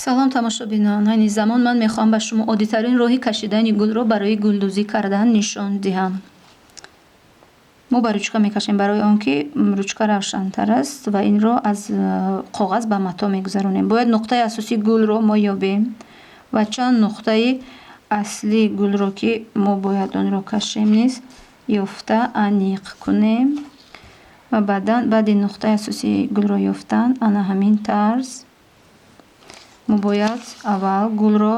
Салом, тамошобинон. Айни замон ман мехоҳам ба шумо оддитарин роҳи кашидани гулро барои гулдӯзӣ кардан нишон диҳам. Мо ба ручка мекашем, барои он ки ручка равшантар аст, ва инро аз коғаз ба матоъ мегузаронем. Бояд нуқтаи асосии гулро мо ёбем ва чанд нуқтаи аслии гулро, ки мо бояд онро кашем, низ ёфта аниқ кунем ва баъдан, баъди нуқтаи асосии гулро ёфтан, ана ҳамин тарз мо бояд аввал гулро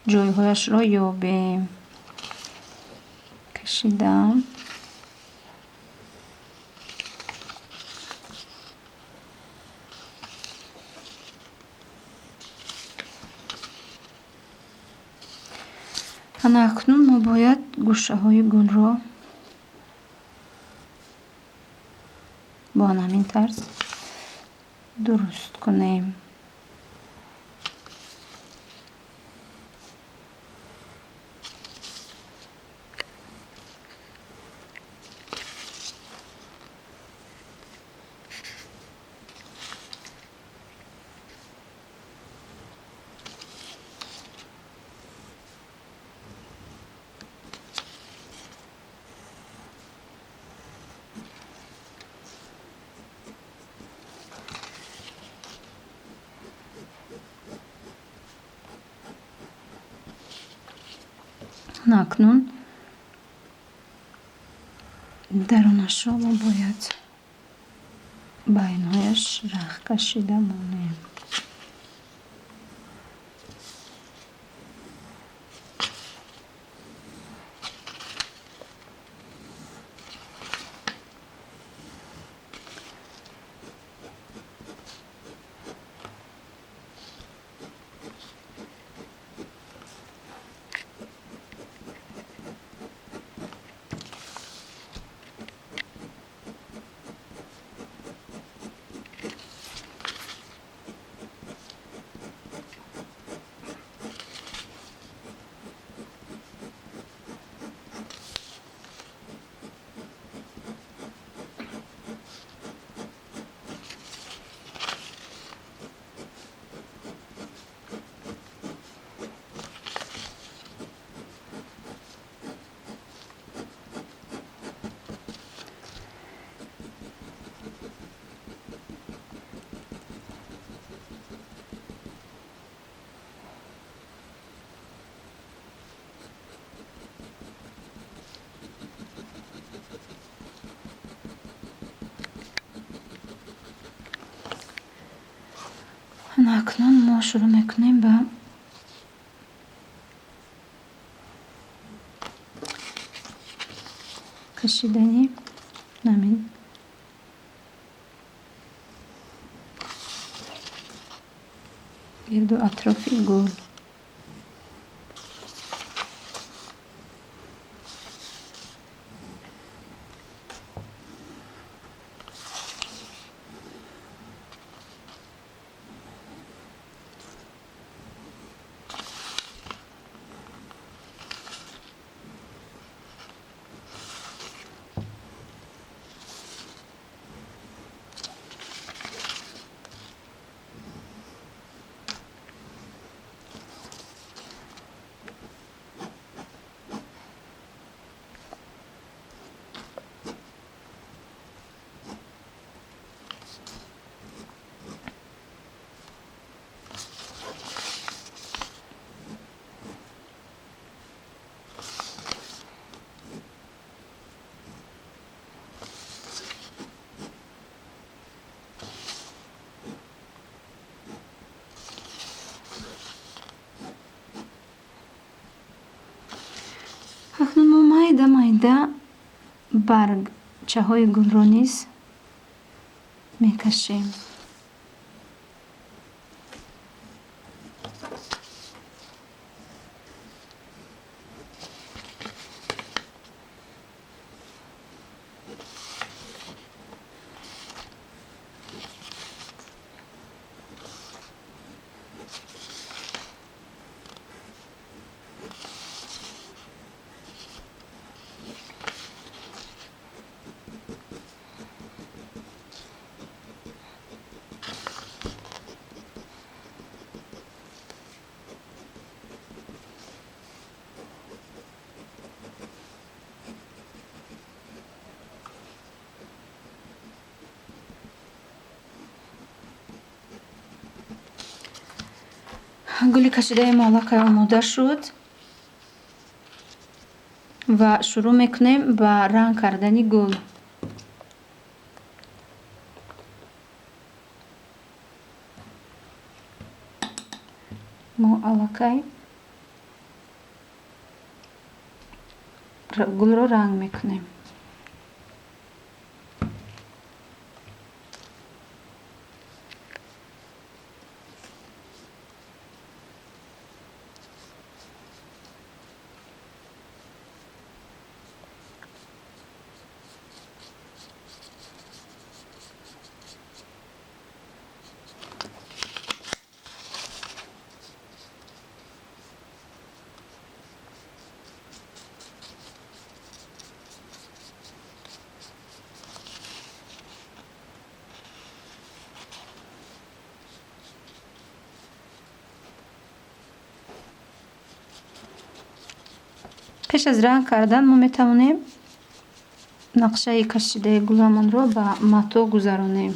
ҷойҳояшро ёбем. Кашидам. Ана акнун мо бояд гӯшаҳои гулро бо ана ҳамин тарз дуруст кунем. Акнун дарунашро мо бояд байнҳояш рах кашида монем. Акнун мо шурӯъ мекунем ба кашидани ҳамин гирду атрофи гул. Акнун мо майда майда баргчаҳои гулро низ мекашем. Гули кашидаи мо аллакай омода шуд ва шурӯъ мекунем ба ранг кардани гул. Мо аллакай гулро ранг мекунем. Пеш аз ранг кардан мо метавонем нақшаи кашидаи гуламонро ба мато гузаронем.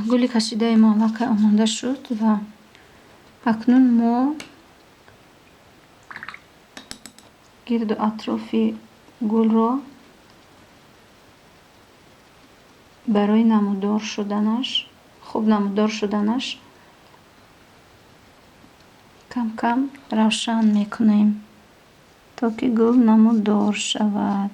Гули кашидаи мо аллакай омода шуд ва акнун мо гирду атрофи гулро барои намудор шуданаш, хуб намудор шуданаш кам-кам равшан мекунем, то ки гул намудор шавад.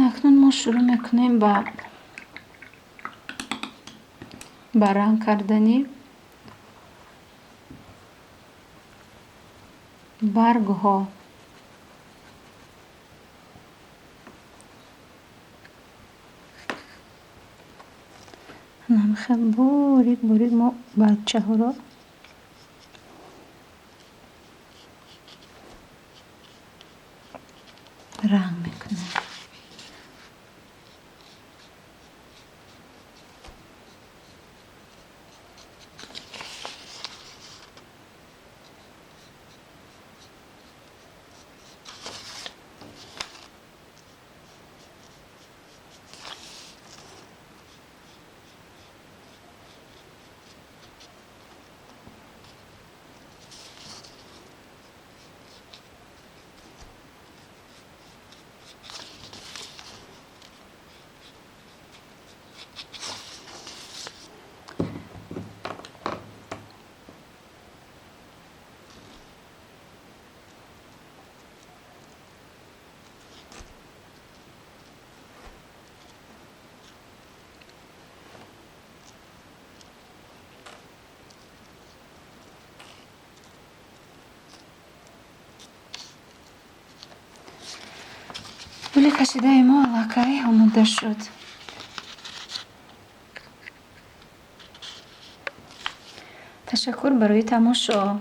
Акнун мо шурӯъ мекунем ба ранг кардани баргҳо. Намхел борик борик мо баргчаҳоро ранг мекунем. Гули кашидаи мо аллакай омода шуд. Ташаккур барои тамошо.